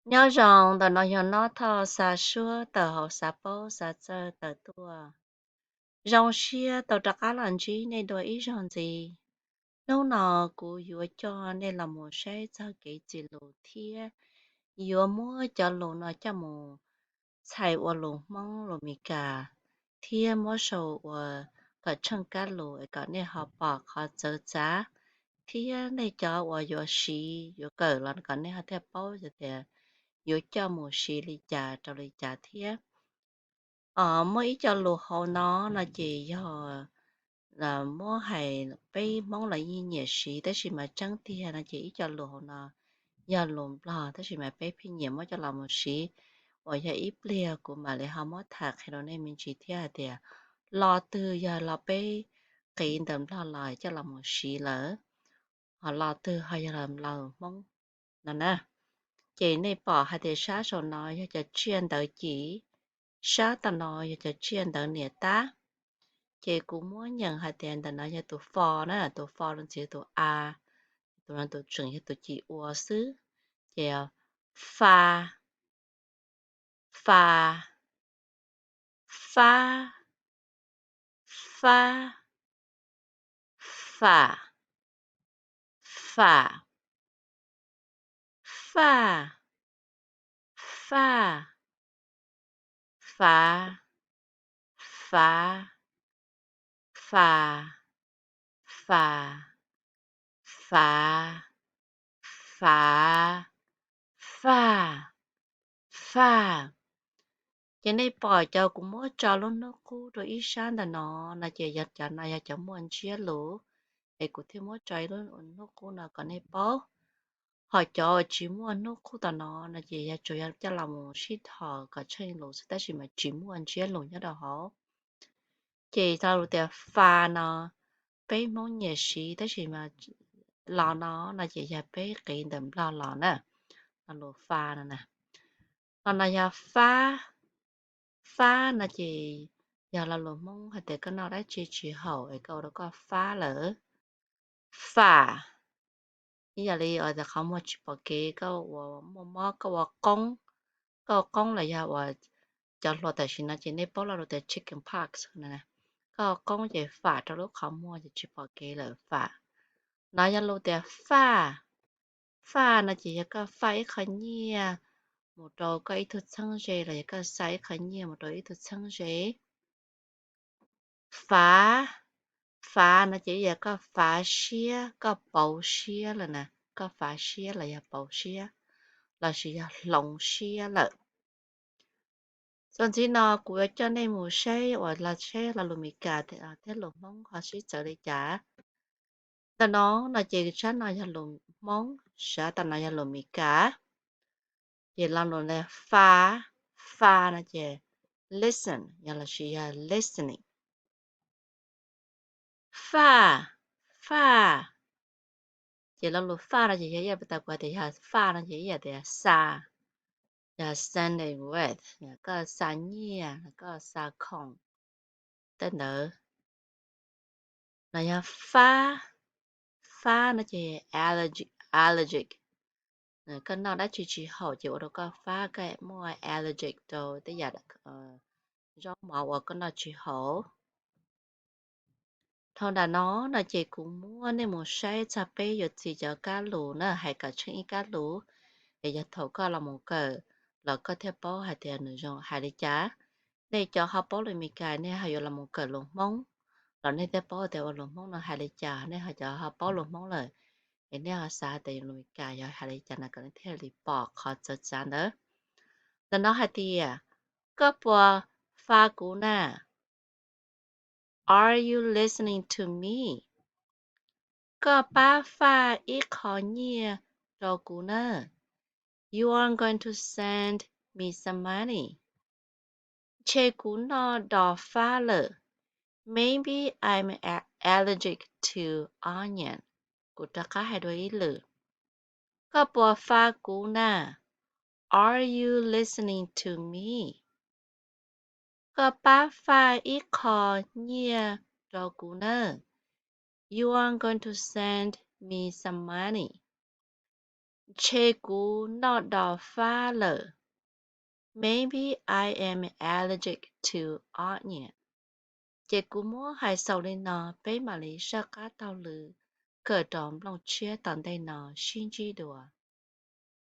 Nyob zoo, ntawm no yog Nob Thoj xa suab tawm hauv xav paub xav txawj tawm tuaj. Zoo siab tau rov qab los ntsib nej dua ib zaug ntxiv. Hnub no kuv yuav coj nej los mus saib txog kev txi lus thiab yuav muab cov lus no coj mus txhais ua lus Hmoob lus Meskas thiab muab sau ua kom tsheej kab lus es kom nej ho pom qhov txawv txav thiab nej cov uas yuav siv yuav kawm los kom nej ho thiaj paub tias yuav coj mus siv li cas rau li cas thiab. Muaj ib co lus hauv no no ces yog muab hais peb Hmoob los yeej nyiam siv tab sis mas tseeb tiag no ces ib co lus hauv no yog lus Nplog tab sis mas peb pheej nyiam muab coj los mus siv, uas yog ib pliag kuv mam li ho muab tham qhia rau nej me ntsis thiab hais tias lo twg yog lo peb qiv ntawm Nplog los coj los mus siv lawm, ho lo twg ho yog lo Hmoob no na. Ces nej pom hais tias sab saum no yog cov tsiaj ntawv cim, sab tom no yog cov tsiaj ntawv niam tab. Ces kuv muab nyeem hais tias ntawm no yog tus fo na, tus fo los ntxiv tus a, tus no tus tseem yog tus cim ua xwb. Ces fa, fa, fab, fab, fam, fam, faj, faj, fav, fav, fas, fas, fav, fav, faj, faj. Ces nej pom cov kuv muab tso lub hnub qub rau ib sab ntawm no, no ces yog cov no yog cov muaj ntsiab lus, es kuv thiaj muab tso ib lub hnub qub no kom nej paub. Ho cov uas tsis muaj hnub qub tom no no ces yog tsuas yog coj los mus sib dhos kom tsheej lus xwb tab sis mas tsis muaj ntsiab lus nyob rau hauv. Ces lo lus tias fa no peb Hmoob nyiam siv tab sis mas lo no no ces yog peb qiv ntawm Nplog los na, lo lus fa no na. Lo no yog fab, fab no ces yog lo lus Hmoob hais tias koj noj dab tsi tsis haum es koj ua rau koj fab lawm. Fam, ib yam li tias qhov muag tsis pom kev, koj ua muaj mob, koj ua qoob, koj ua qoob los yog uas cov hluas tam sim no ces nej paub lo lus tias chicken pox no, koj ua qoob ces fam rau lub qhov muag ces tsis pom kev lawm fam. No yog lus tias faj, faj no ces yog koj faj ib qho nyiaj mus rau koj ib tug txheeb ze los yog koj xa ib qho nyiaj mus rau ib tug txheeb ze. Fav, fav no ces yog koj fav siab, koj pauv siab lawm na, koj fav siab los yog pauv siab, lossis yog hloov siab lawm. Txuas ntxiv no kuv yuav coj nej mus saib uas los saib lo lus Meskas thiab lus Hmoob ho sib txawv li cas. Ntawm no no ces sab no yog lus Hmoob, sab tom no yog lus Meskas. Ces lo lus fa, fa no ces listen yog lossis yog listening. Faj, faj, ces lo lus faj no ces yog ib yam li kuv hais tias yog faj no ces ib yam tias xa, yog sending with, koj xa nyiaj, koj xa khoom tej ntawd. No yog fab, fab no ces allergic, allergic. Koj noj dab tsi tsis haum ces ua rau koj fab, koj muaj allergic rau tej yam zaub mov uas koj noj tsis haum. Dhau ntawm no no ces kuv muab nej mus saib txog peb yuav txi cov kab lus na, hais kom tsheej ib kab lus, es yog thaum koj los mus kawm los koj thiaj paub hais tias nws zoo hais li cas. Nej cov ho paub lus Meskas nej ho yuav los mus kawm lus Hmoob los nej thiaj paub tias ua lus Hmoob no hais li cas, nej ho cov ho paub lus Hmoob lawm es nej ho xav hais tias lus Meskas yog hais li cas no kom nej thiaj li pom qhov txawv txav ntawd. Ntawm no hais tias, koj puas fa kuv na? Are you listening to me? Koj pab faj ib qho nyiaj rau kuv na. You are going to send me some money. Ntshe kuv noj dos fab lawm. Maybe I'm a- allergic to onion. Kuv rov qab hais dua ib lwm. Koj puas fa kuv na? Are you listening to me? Koj pab faj ib qho nyiaj rau kuv na. You are going to send me some money. Ntshe kuv noj do fab lawm. Maybe I am allergic to onion. Ces kuv muab hais xaus li no, peb mam li saj qab taug lw kawm rau nplooj tshiab tom ntej no sib ntsib dua.